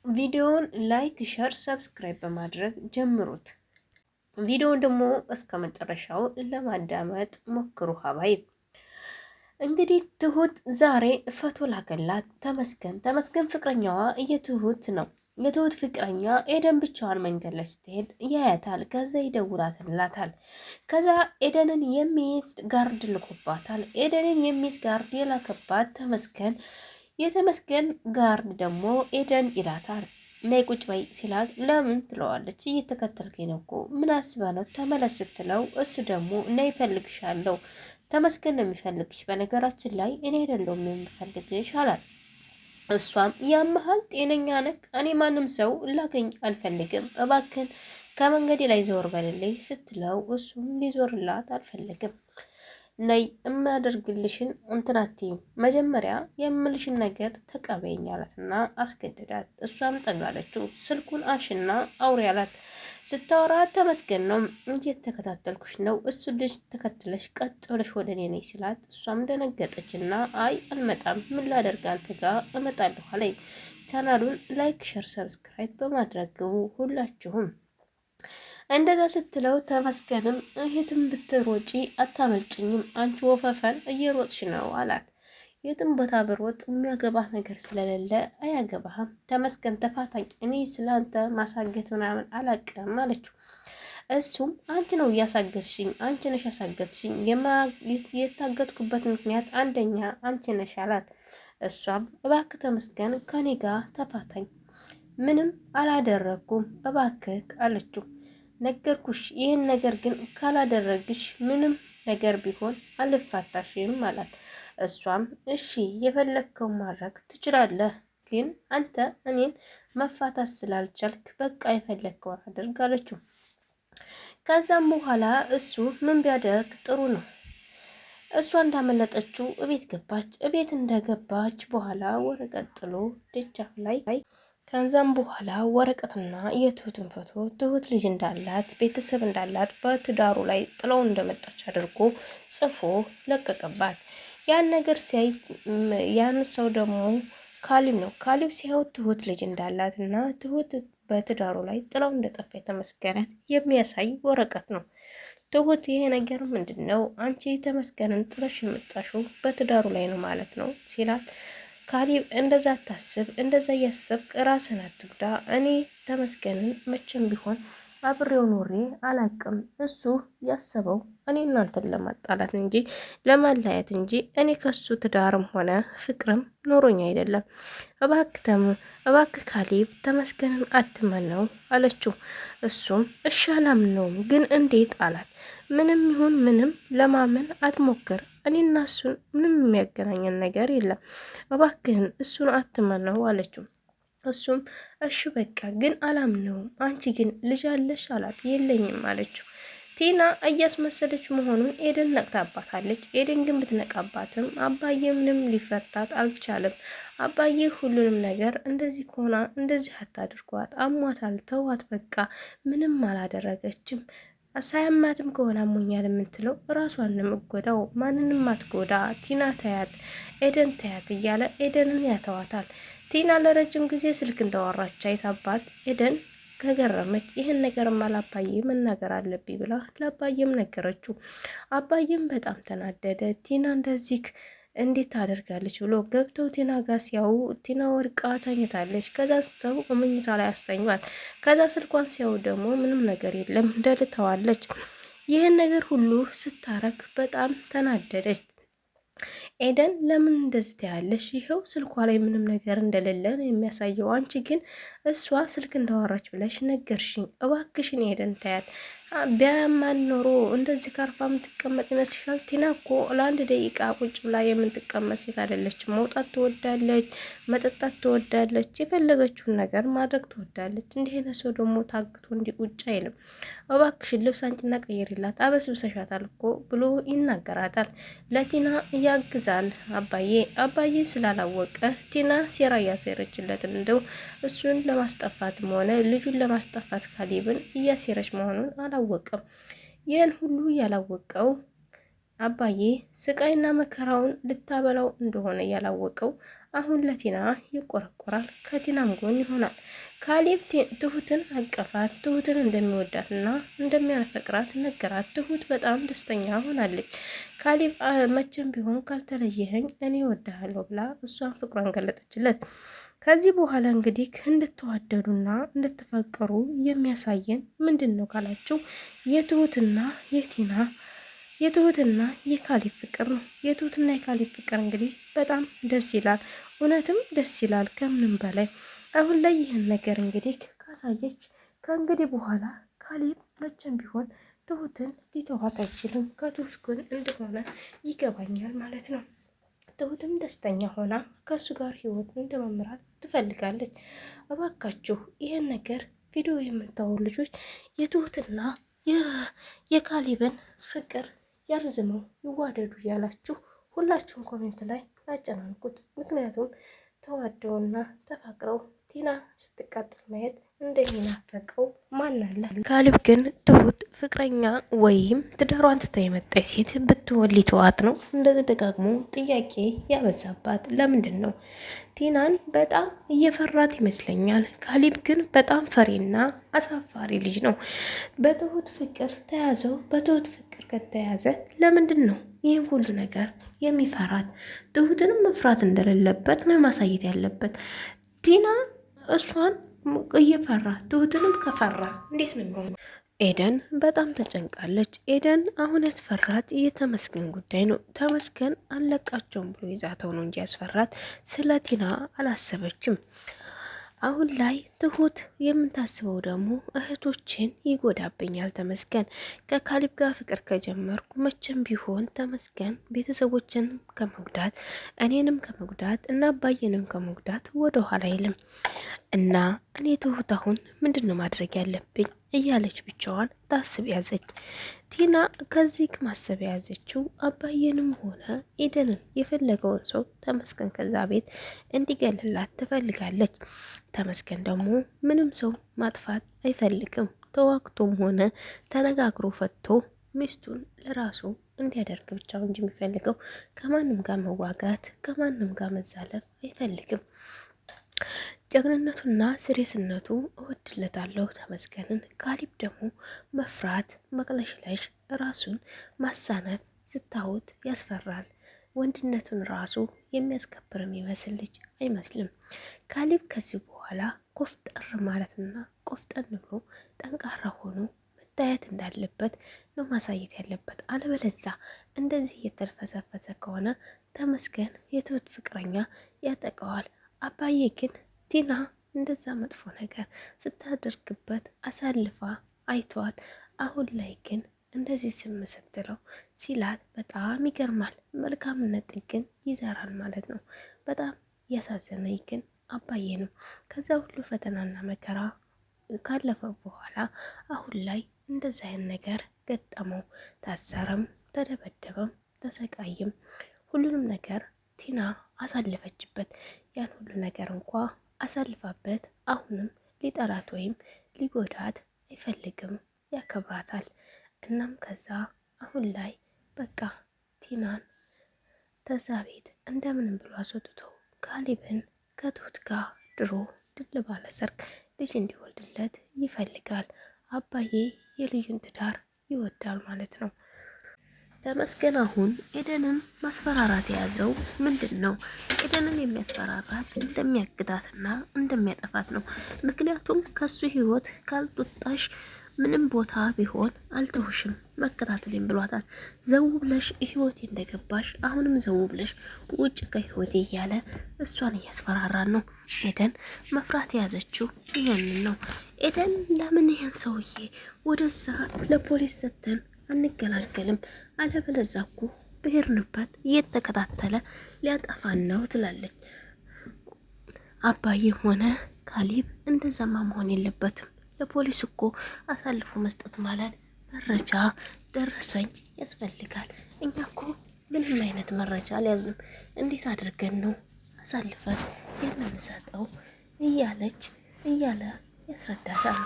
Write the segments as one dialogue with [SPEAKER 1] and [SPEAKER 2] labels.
[SPEAKER 1] ቪዲዮውን like፣ share፣ subscribe በማድረግ ጀምሩት። ቪዲዮውን ደግሞ እስከ መጨረሻው ለማዳመጥ ሞክሩ። حبايب እንግዲህ ትሁት ዛሬ ፎቶ ላከላት ተመስገን። ተመስገን ፍቅረኛዋ የትሁት ነው። የትሁት ፍቅረኛ ኤደን ብቻዋን መንገድ ላይ ስትሄድ ያያታል። ከዛ ይደውላትላታል። ከዛ ኤደንን የሚይዝ guard ልኮባታል። ኤደንን የሚይዝ guard የላከባት ተመስገን፣ የተመስገን guard ደግሞ ኤደን ይላታል። ነይ ቁጭ በይ ሲላት ለምን ትለዋለች። እየተከተልከኝ ነው እኮ ምን አስበህ ነው ተመለስ ስትለው እሱ ደግሞ ነይ እፈልግሻለሁ፣ ተመስገን ነው የሚፈልግሽ፣ በነገራችን ላይ እኔ አይደለሁም የምፈልግሽ አላት። እሷም ያመሃል፣ ጤነኛ ነህ? እኔ ማንም ሰው ላገኝ አልፈልግም፣ እባክን ከመንገዴ ላይ ዞር በልልኝ ስትለው እሱም ሊዞርላት አልፈልግም። ነይ የማደርግልሽን እንትን አትይም፣ መጀመሪያ የምልሽን ነገር ተቀበይኝ አላትና አስገደዳት። እሷም ጠጋለችው። ስልኩን አንሽና አውሪ አላት። ስታወራ ተመስገን ነው እየተከታተልኩሽ ነው፣ እሱ ልጅ ተከትለሽ ቀጥ ብለሽ ወደ እኔ ነይ ሲላት እሷም ደነገጠችና አይ አልመጣም፣ ምን ላደርግ አንተ ጋር እመጣለሁ አለኝ። ቻናሉን like፣ share፣ subscribe በማድረግ ግቡ ሁላችሁም። እንደዛ ስትለው ተመስገንም የትም ብትሮጪ አታመልጭኝም፣ አንቺ ወፈፈን እየሮጥሽ ነው አላት። የትም ቦታ ብሮጥ የሚያገባህ ነገር ስለሌለ አያገባህም። ተመስገን ተፋታኝ፣ እኔ ስለአንተ ማሳገት ምናምን አላቅም አለችው። እሱም አንቺ ነው እያሳገትሽኝ፣ አንቺ ነሽ ያሳገትሽኝ፣ የታገትኩበት ምክንያት አንደኛ አንቺ ነሽ አላት። እሷም እባክህ ተመስገን ከኔ ጋር ተፋታኝ፣ ምንም አላደረግኩም እባክህ አለችው። ነገርኩሽ፣ ይህን ነገር ግን ካላደረግሽ ምንም ነገር ቢሆን አልፋታሽም አላት። እሷም እሺ የፈለግከው ማድረግ ትችላለህ፣ ግን አንተ እኔን መፋታት ስላልቻልክ በቃ የፈለግከውን አድርግ አለችው። ከዛም በኋላ እሱ ምን ቢያደርግ ጥሩ ነው? እሷ እንዳመለጠችው እቤት ገባች። እቤት እንደገባች በኋላ ወረቀት ጥሎ ደጃፍ ላይ ከዛም በኋላ ወረቀትና የትሁትን ፎቶ ትሁት ልጅ እንዳላት ቤተሰብ እንዳላት በትዳሩ ላይ ጥለው እንደመጣች አድርጎ ጽፎ ለቀቀባት። ያን ነገር ሲያይ ያን ሰው ደግሞ ካሊብ ነው። ካሊብ ሲያው ትሁት ልጅ እንዳላት እና ትሁት በትዳሩ ላይ ጥለው እንደጠፋ የተመስገነን የሚያሳይ ወረቀት ነው። ትሁት ይሄ ነገር ምንድን ነው? አንቺ ተመስገንን ጥለሽ የመጣሽው በትዳሩ ላይ ነው ማለት ነው ሲላት ካሊብ እንደዛ አታስብ፣ እንደዛ እያሰብክ ራስን አትጉዳ። እኔ ተመስገንን መቼም ቢሆን አብሬው ኖሬ አላቅም። እሱ ያሰበው እኔ እናንተን ለማጣላት እንጂ ለማለያየት እንጂ እኔ ከሱ ትዳርም ሆነ ፍቅርም ኖሮኝ አይደለም። እባክህ ካሌብ ተመስገንን አትመነው አለችው። እሱም እሺ አላምነውም፣ ግን እንዴት አላት። ምንም ይሁን ምንም ለማመን አትሞክር። እኔና እሱን ምንም የሚያገናኘን ነገር የለም። እባክህን እሱን አትመነው አለችው። እሱም እሺ በቃ ግን አላምነውም። አንቺ ግን ልጅ አለሽ አላት። የለኝም አለችው። ቲና እያስመሰለች መሆኑን ኤደን ነቅታባታለች። ኤደን ግን ብትነቃባትም አባዬ ምንም ሊፈታት አልቻለም። አባዬ ሁሉንም ነገር እንደዚህ ከሆና እንደዚህ አታድርጓት፣ አሟታል፣ ተዋት፣ በቃ ምንም አላደረገችም። ሳያማትም ከሆነ አሞኛል የምትለው ራሷን ነው የምትጎዳው፣ ማንንም አትጎዳ፣ ቲና ተያት፣ ኤደን ተያት እያለ ኤደንን ያተዋታል። ቲና ለረጅም ጊዜ ስልክ እንዳወራች አይታባት ኤደን ተገረመች። ይህን ነገርማ ለአባዬ መናገር አለብኝ ብላ ለአባዬም ነገረችው። አባዬም በጣም ተናደደ። ቲና እንደዚህ እንዴት ታደርጋለች ብሎ ገብተው ቲና ጋር ሲያዩ ቲና ወድቃ ተኝታለች። ከዛ ስተው መኝታ ላይ አስተኟት። ከዛ ስልኳን ሲያዩ ደግሞ ምንም ነገር የለም ደልተዋለች። ይህን ነገር ሁሉ ስታረግ በጣም ተናደደች። ኤደን ለምን እንደዚህ ትያለሽ? ይኸው ስልኳ ላይ ምንም ነገር እንደሌለ ነው የሚያሳየው። አንቺ ግን እሷ ስልክ እንዳወራች ብለሽ ነገርሽኝ። እባክሽን ኤደን ታያት። ቢያማን ኖሮ እንደዚህ ካርፋ የምትቀመጥ ይመስልሻል? ቲና እኮ ለአንድ ደቂቃ ቁጭ ብላ የምትቀመጥ ሴት አይደለችም። መውጣት ትወዳለች፣ መጠጣት ትወዳለች፣ የፈለገችውን ነገር ማድረግ ትወዳለች። እንዲህ አይነት ሰው ደግሞ ታግቶ እንዲቁጭ አይልም። እባክሽን ልብስ አንጭና ቀይሪላት፣ አበስብሰሻታል እኮ ብሎ ይናገራታል። ለቲና ያግዛል አባዬ። አባዬ ስላላወቀ ቲና ሴራ እያሴረችለት እንደው እሱን ለማስጠፋትም ሆነ ልጁን ለማስጠፋት ካሌብን እያሴረች መሆኑን አላወቀም። ይህን ሁሉ ያላወቀው አባዬ ስቃይና መከራውን ልታበላው እንደሆነ ያላወቀው አሁን ለቲና ይቆረቆራል፣ ከቲናም ጎን ይሆናል። ካሌብ ትሁትን አቀፋት። ትሁትን እንደሚወዳትና እንደሚያፈቅራት ነገራት። ትሁት በጣም ደስተኛ ሆናለች። ካሌብ መቼም ቢሆን ካልተለየኸኝ እኔ እወድሃለሁ ብላ እሷን ፍቅሯን ገለጠችለት። ከዚህ በኋላ እንግዲህ እንድትዋደዱና እንድትፈቀሩ የሚያሳየን ምንድን ነው ካላችሁ የትሁትና የቲና የትሁትና የካሌብ ፍቅር ነው። የትሁትና የካሌብ ፍቅር እንግዲህ በጣም ደስ ይላል። እውነትም ደስ ይላል ከምንም በላይ አሁን ላይ ይህን ነገር እንግዲህ ካሳየች ከእንግዲህ በኋላ ካሌብ መቼም ቢሆን ትሁትን ሊተዋት አይችልም። ከትሁት ጎን እንደሆነ ይገባኛል ማለት ነው። ትሁትም ደስተኛ ሆና ከእሱ ጋር ህይወት እንደመምራት ትፈልጋለች። እባካችሁ ይህን ነገር ቪዲዮ የምታወሩ ልጆች የትሁትና የካሌብን ፍቅር ያርዝመው ይዋደዱ እያላችሁ ሁላችሁም comment ላይ አጨናንቁት። ምክንያቱም ተዋደውና ተፋቅረው ቲና ስትቃጠል ማየት እንደሚናፈቀው ማን አለ? ካሌብ ግን ትሁት ፍቅረኛ ወይም ትዳሯን ትታ የመጣች ሴት ብትሆን ሊተዋት ነው። እንደዚህ ደጋግሞ ጥያቄ ያበዛባት ለምንድን ነው? ቲናን በጣም እየፈራት ይመስለኛል። ካሌብ ግን በጣም ፈሪና አሳፋሪ ልጅ ነው። በትሁት ፍቅር ተያዘው። በትሁት ፍቅር ከተያዘ ለምንድን ነው ይህን ሁሉ ነገር የሚፈራት? ትሁትንም መፍራት እንደሌለበት ነው ማሳየት ያለበት። ቲና እሷን እየፈራ ትሁትንም ከፈራ እንዴት ነው የሚሆነው? ኤደን በጣም ተጨንቃለች። ኤደን አሁን ያስፈራት የተመስገን ጉዳይ ነው። ተመስገን አለቃቸውም ብሎ ይዛተው ነው እንጂ ያስፈራት ስለ ቲና አላሰበችም። አሁን ላይ ትሁት የምታስበው ደግሞ እህቶችን ይጎዳብኛል፣ ተመስገን ከካሊብ ጋር ፍቅር ከጀመርኩ መቼም ቢሆን ተመስገን ቤተሰቦችን ከመጉዳት እኔንም ከመጉዳት እና አባዬንም ከመጉዳት ወደ ኋላ አይልም እና እኔ ትሁት አሁን ምንድን ነው ማድረግ ያለብኝ እያለች ብቻዋን ታስብ ያዘች። ቲና ከዚህ ማሰብ የያዘችው አባዬንም ሆነ ኤደንን የፈለገውን ሰው ተመስገን ከዛ ቤት እንዲገልላት ትፈልጋለች። ተመስገን ደግሞ ምንም ሰው ማጥፋት አይፈልግም። ተዋግቶም ሆነ ተነጋግሮ ፈቶ ሚስቱን ለራሱ እንዲያደርግ ብቻ እንጂ የሚፈልገው ከማንም ጋር መዋጋት ከማንም ጋር መዛለፍ አይፈልግም። ጀግንነቱና ስሬስነቱ እወድለታለሁ ተመስገንን። ካሊብ ደግሞ መፍራት፣ መቅለሽለሽ፣ ራሱን ማሳነፍ ስታዩት ያስፈራል። ወንድነቱን ራሱ የሚያስከብር የሚመስል ልጅ አይመስልም። ካሊብ ከዚህ በኋላ ኮፍጠር ማለትና ቆፍጠን ብሎ ጠንካራ ሆኖ መታየት እንዳለበት ነው ማሳየት ያለበት። አለበለዛ እንደዚህ እየተልፈሰፈሰ ከሆነ ተመስገን የትሁት ፍቅረኛ ያጠቀዋል። አባዬ ግን ቲና እንደዛ መጥፎ ነገር ስታደርግበት አሳልፋ አይተዋት፣ አሁን ላይ ግን እንደዚህ ስም ስትለው ሲላት በጣም ይገርማል። መልካምነት ግን ይዘራል ማለት ነው። በጣም ያሳዘነኝ ግን አባዬ ነው። ከዛ ሁሉ ፈተናና መከራ ካለፈ በኋላ አሁን ላይ እንደዛ አይነት ነገር ገጠመው። ታሰረም፣ ተደበደበም፣ ተሰቃይም ሁሉንም ነገር ቲና አሳለፈችበት። ያን ሁሉ ነገር እንኳ አሳልፋበት አሁንም ሊጠላት ወይም ሊጎዳት አይፈልግም፣ ያከብራታል። እናም ከዛ አሁን ላይ በቃ ቲናን ተዛ ቤት እንደምንም ብሎ አስወጥቶ ካሌብን ከትሁት ጋር ድሮ ድል ባለ ሰርግ ልጅ እንዲወልድለት ይፈልጋል። አባዬ የልጁን ትዳር ይወዳል ማለት ነው። ተመስገን አሁን ኤደንን ማስፈራራት የያዘው ምንድን ነው? ኤደንን የሚያስፈራራት እንደሚያግዳትና እንደሚያጠፋት ነው። ምክንያቱም ከሱ ህይወት ካልጡጣሽ ምንም ቦታ ቢሆን አልተውሽም መከታተልም ብሏታል። ዘው ብለሽ ህይወቴ እንደገባሽ አሁንም ዘው ብለሽ ውጭ ከህይወቴ እያለ እሷን እያስፈራራን ነው። ኤደን መፍራት የያዘችው ይህንን ነው። ኤደን ለምን ይህን ሰውዬ ወደዛ ለፖሊስ ሰተን አንገላገልም፣ አለበለዚያ እኮ ብሄርንበት እየተከታተለ ሊያጠፋን ነው ትላለች። አባዬም ሆነ ካሊብ እንደዛማ መሆን የለበትም። ለፖሊስ እኮ አሳልፎ መስጠት ማለት መረጃ ደረሰኝ ያስፈልጋል። እኛ እኮ ምንም አይነት መረጃ አልያዝንም። እንዴት አድርገን ነው አሳልፈን የምንሰጠው? እያለች እያለ ያስረዳታል።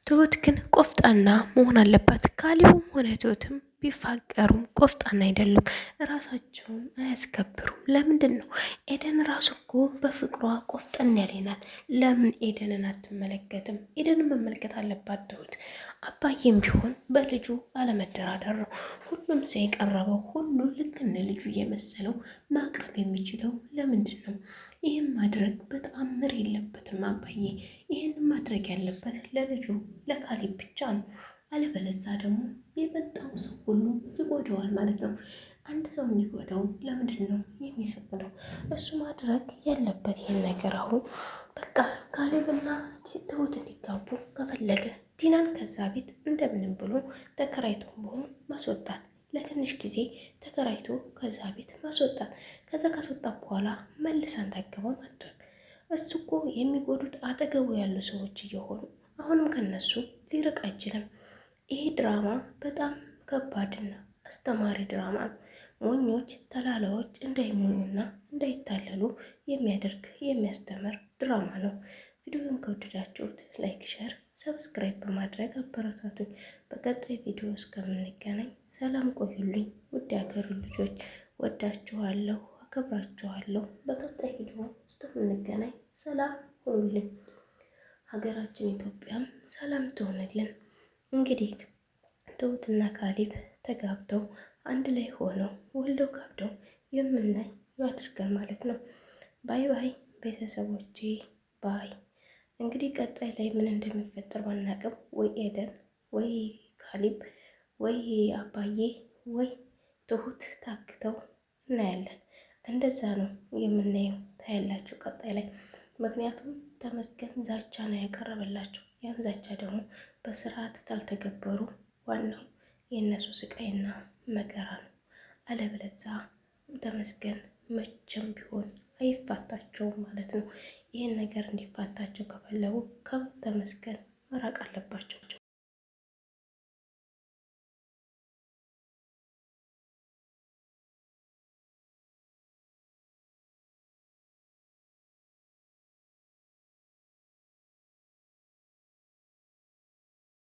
[SPEAKER 1] ትሁት ግን ቆፍጣና መሆን አለባት። ካሊቡም ሆነ ትሁትም ቢፋቀሩም ቆፍጣና አይደሉም፣ እራሳቸውን አያስከብሩም። ለምንድን ነው ኤደን ራሱ እኮ በፍቅሯ ቆፍጠን ያለናት። ለምን ኤደንን አትመለከትም? ኤደንን መመልከት አለባት ትሁት። አባዬም ቢሆን በልጁ አለመደራደር ነው። ሁሉም ሰው የቀረበው ሁሉ ልክ እንደ ልጁ እየመሰለው ማቅረብ የሚችለው ለምንድን ነው? ይህም ማድረግ በተአምር የለበትም አባዬ። ይህን ማድረግ ያለበት ለልጁ ለካሌብ ብቻ ነው። አለበለዛ ደግሞ የመጣው ሰው ሁሉ ይጎዳዋል ማለት ነው። አንድ ሰው እንዲጎዳው ለምንድን ነው የሚፈቅደው? እሱ ማድረግ ያለበት ይህን ነገር አሁን በቃ ካሌብና ትሁት እንዲጋቡ ከፈለገ ቲናን ከዛ ቤት እንደምንም ብሎ ተከራይቶ በሆን ማስወጣት፣ ለትንሽ ጊዜ ተከራይቶ ከዛ ቤት ማስወጣት፣ ከዛ ካስወጣ በኋላ መልሳ እንዳገባ ማድረግ። እሱ እኮ የሚጎዱት አጠገቡ ያሉ ሰዎች እየሆኑ አሁንም ከነሱ ሊርቅ አይችልም። ይሄ ድራማ በጣም ከባድና አስተማሪ ድራማ ነው። ሞኞች ተላላዎች እንዳይሞኙና እንዳይታለሉ የሚያደርግ የሚያስተምር ድራማ ነው። ቪዲዮውን ከወደዳችሁት like፣ share፣ subscribe በማድረግ አበረታቱኝ። በቀጣይ ቪዲዮ እስከምንገናኝ ሰላም ቆዩልኝ። ውድ ሀገሩ ልጆች ወዳችኋለሁ፣ አከብራችኋለሁ። በቀጣይ ቪዲዮ እስከምንገናኝ ሰላም ሁኑልኝ። ሀገራችን ኢትዮጵያም ሰላም ትሆንልን። እንግዲህ ትሁትና ካሌብ ተጋብተው አንድ ላይ ሆነው ወልደው ከብደው የምናይ ያድርገን ማለት ነው። bye bye ቤተሰቦቼ bye። እንግዲህ ቀጣይ ላይ ምን እንደሚፈጠር ባናቅም ወይ ኤደን ወይ ካሌብ ወይ አባዬ ወይ ትሁት ታግተው እናያለን። እንደዛ ነው የምናየው፣ ታያላችሁ ቀጣይ ላይ። ምክንያቱም ተመስገን ዛቻ ነው ያቀረበላቸው። ያን ዛቻ ደግሞ በስርዓት ታልተገበሩ ዋናው የእነሱ ስቃይና መከራ ነው። አለበለዛ ተመስገን መቼም ቢሆን አይፋታቸውም ማለት ነው። ይህን ነገር እንዲፋታቸው ከፈለጉ ከተመስገን መራቅ አለባቸው።